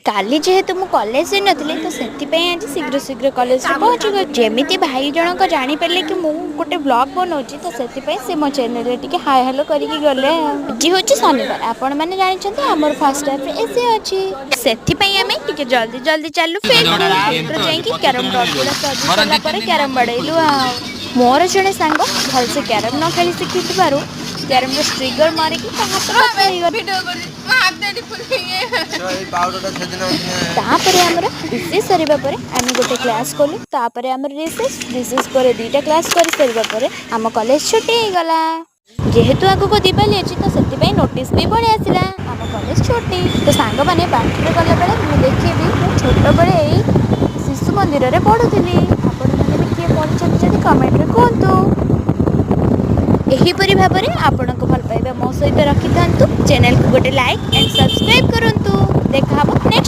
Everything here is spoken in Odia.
କାଲି ଯେହେତୁ ମୁଁ କଲେଜ ଯାଇନଥିଲି, ତ ସେଥିପାଇଁ ଆଜି ଶୀଘ୍ର ଶୀଘ୍ର କଲେଜରେ ପହଞ୍ଚିଗଲି। ଯେମିତି ଭାଇ ଜଣକ ଜାଣିପାରିଲେ କି ମୁଁ ଗୋଟେ ବ୍ଲଗ୍ ବନାଉଛି, ତ ସେଥିପାଇଁ ସେ ମୋ ଚ୍ୟାନେଲରେ ଟିକେ ହାଏ ହ୍ୟାଲୋ କରିକି ଗଲେ। ଆଜି ହେଉଛି ଶନିବାର। ଆପଣମାନେ ଜାଣିଛନ୍ତି, ଆମର ଫାର୍ଷ୍ଟ ହାଫ୍ରେ ଏସି ଅଛି। ସେଥିପାଇଁ ଆମେ ଟିକେ ଜଲ୍ଦି ଜଲ୍ଦି ଚାଲୁ ଫିଲ୍ଡକୁ। ଫିଲ୍ଡରେ ଯାଇକି କ୍ୟାରମ୍ ରଡ୍ ଗୁଡ଼ା ସଜି ସାରିଲା ପରେ କ୍ୟାରମ୍ ବାଡ଼େଇଲୁ। ଆଉ ମୋର ଜଣେ ସାଙ୍ଗ ଭଲସେ କ୍ୟାରମ୍ ନ ଖେଳି ଶିଖିଥିବାରୁ କ୍ୟାରମ୍ର ଟ୍ରିଗର ମାରିକି ତା ହାତ ପଥର ହେଇଗଲା। ଭିଡ଼ିଓ କରି ମୋ ହାତ ଏଠି ଫୁଲିକି। ତାପରେ ଆମର ରିସେସ୍ ସରିବା ପରେ ଆମେ ଗୋଟେ କ୍ଲାସ୍ କଲୁ। ତାପରେ ଆମର ରିସେସ୍, ରିସେସ୍ ପରେ 2ଟା କ୍ଲାସ୍ କରିସାରିବା ପରେ ଆମ କଲେଜ ଛୁଟି ହେଇଗଲା। ଯେହେତୁ ଆଗକୁ ଦିୱାଲୀ ଅଛି, ତ ସେଥିପାଇଁ ନୋଟିସ୍ ବି ପଳେଇ ଆସିଲା, ଆମ କଲେଜ ଛୁଟି। ତ ସାଙ୍ଗମାନେ, ବାଟରେ ଗଲାବେଳେ ମୁଁ ଦେଖିବି, ମୁଁ ଛୋଟବେଳେ ଏଇ ଶିଶୁ ମନ୍ଦିରରେ ପଢ଼ୁଥିଲି। ଆପଣମାନେ ବି କିଏ ପଢ଼ିଛନ୍ତି ଯଦି କମେଣ୍ଟରେ କୁହନ୍ତୁ। ଏହିପରି ଭାବରେ ଆପଣଙ୍କ ଭଲ ପାଇବା ମୋ ସହିତ ରଖିଥାନ୍ତୁ। ଚ୍ୟାନେଲକୁ ଗୋଟେ ଲାଇକ୍ ଆଣ୍ଡ ସବସ୍କ୍ରାଇବ୍ କରନ୍ତୁ। ଦେଖା ହେବ ନେକ୍ସଟ।